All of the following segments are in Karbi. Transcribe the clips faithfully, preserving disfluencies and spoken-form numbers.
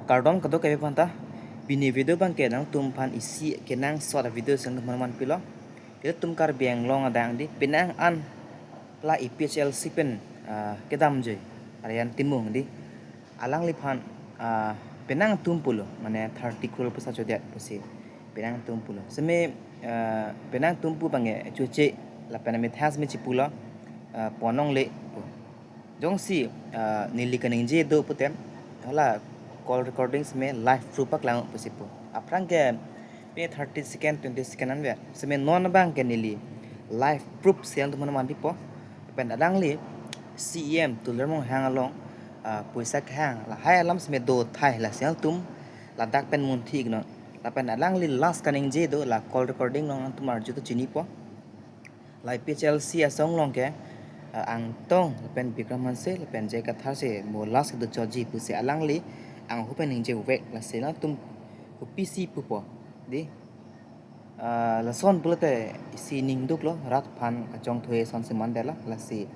Kardom kadokave aphanta, pini video abangke nangtumphan isi kenangsot avideo si nangtumphan vanpilo. Ilitum Karbi Anglong adang di penang an la A P H L C pen, ah, kedamjui Aryan Timung di. Alangliphan, ah, penang atum pulo, mane thirty crore pusa chodet pusi penang atum pulo. Seme, ah, penang atum pu abangke choche lapen amethang seme chipulo, ah, pon longle pu. Jongsi, ah, neli kaningje do putem, hala call recording seme live proof paklang pusi pu. Aphrang ke pe thirty second, twenty second anver. Seme non abangke neli live proof si nangtumphan vanpipo. Pen alangli C E M Tuliram Ronghang along, ah, poisa kehang lahai alam seme do thai, lasi nangtum ladak pen munthi iknon. Lapen alangli last kaningje do la call recording along, nangtum arju to chinipo. La A P H L C asong along ke, ah, Angtong lapen Bikram Hanse lapen J I Kathar si mo last kedo choji pusi alangli anghu pen ningje vek, lasi nangtum kopisi pupo di. Ah, lason pulote isi ning duklo, rat aphan kachongthui ason si mandetlo, lasi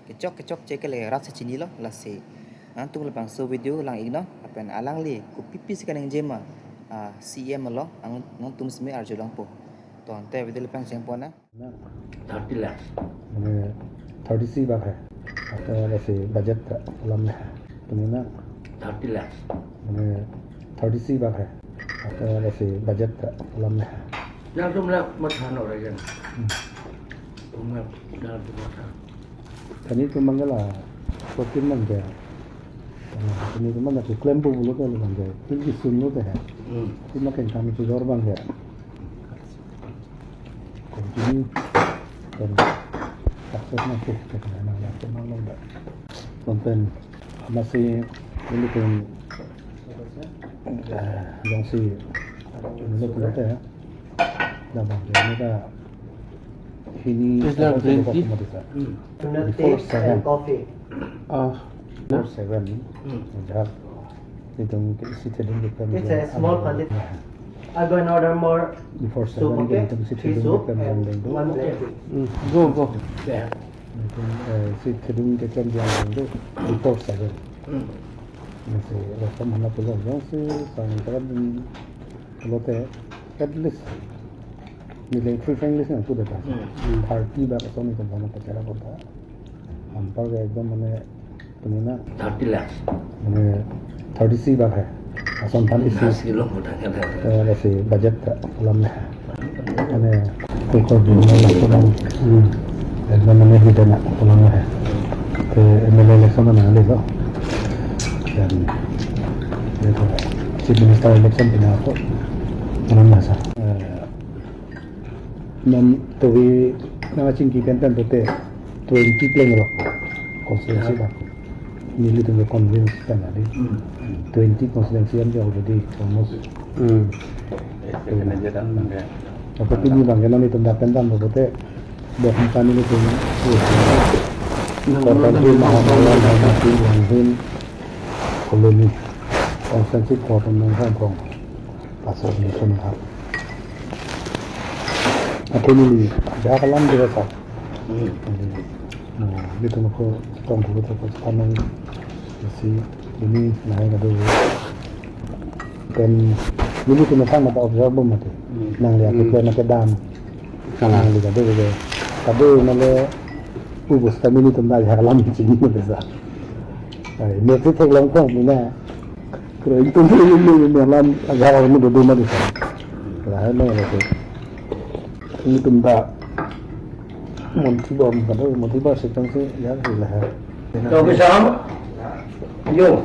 kechok kechokche ke le rat si chinilo, lasi nangtum labangso video lang iknon, lapen alangli kopi pisi kaningje ma, ah, C E M along, ang nangtum seme arjulongpo. To ante video le pangchengpon nang. Thirty lakhs. मैंने थर्टी सी बार है। आता है वैसे बजट था, लम है। तो मैंने थर्टी लाख। मैंने थर्टी सी बार है। आता है वैसे बजट था, लम है। Nangtum la matha nor ajan. Hmm. Tum la, nangtum matha. Tani tum mangala, kotin mangga. Tani tum mangga tu klempo pulo ke mangga. Tum kisun lo teh. Hmm. Tum makan kami tu dor mangga. Continue. Dan success na tu, kita na ya tu maklum dah. Konten masih ini pun, eh, yang si, ini pun ada ya. Dah bang, ini dah, ini Is there apa sih green tea? Bapak Madura? Hmm. Before seven. Coffee. Ah, Before seven. Hmm. Dah. Itum ke isi thedung ke It's a small quantity. I'll go and order more soup, okay? Three soup and one black tea. Hmm. Go, go. Yeah. Itum, eh, isi thedung ke klem jang do before seven. Hmm. Nasi rasa mana pulang jongsi sang tekan lote at least nilai three frank list nang sudah ta. Hmm. Thirty bak asong itum sama pacara kota. Anpar ke ekdom mane Tumina thirty lakhs. Mane thirty सी बार है। Ason than isi. दस किलो मोटा क्या था? Eh, वैसे बजट था, लम है। Mane, कोई कोई भी नहीं लगता ना। Hmm. Ekdom mane hidden na, lump है। Ke M L A election na nang lelo. Dan, itu, Chief Minister election pina ako, lom na sa. Eh, Nam tovi nangchingki pen pen pote twenty pleng rok constituency ba. Nelitum ke convince kan adi. Hmm. Twenty constituency am already almost. Hmm. Apa pini bang ke nelitum dapat dam pote dok kami nelitum. Kota Duma, Mahamaya, Langhin, Colony, constituency four nang kong. Pasal election ha. Ako neli ajahak alam dira sa. Hmm. Neli, no, nelitum ako tong ko to ko panang si ini nai kado. Pen nelitum sang mata observe bom mati. Hmm. Nang lihat Hmm. Plan na kedam. Kalang. Nang lihat kado kado. Kado nale ubus kami nelitum ajahak alam chini mati sa. Ai, nelitum theklong kong mina. Kro itum ini ini alam ajahak alam do do mati sa. Lahai na lahai. Nelitum ta montri bom kado, montri ba setang si ya lahai. Kau ke sam? Yo.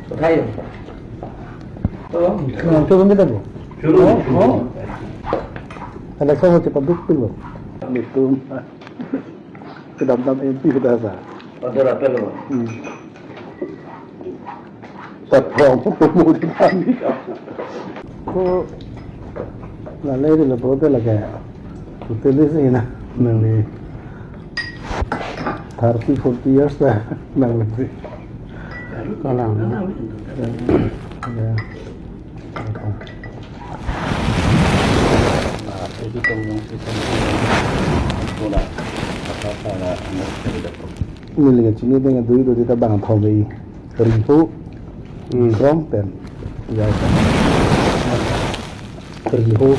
Kau thayo. Oh. Nah, itu kan kita bu. Suruh. Oh, oh. Ada kau cepat duk dulu. Nelitum. Kedam dam M P kita sa. Ada apa lo? Hmm. Taprong pemudi kami. Ko lalai di lapote lagi. Totally sih na. Nangli thirty, forty years ta. Nangli. Kalang. Ya. Neli kachini deng adui do ta bang thom dei. Riho, hmm, Krong pen. Ya. Riho.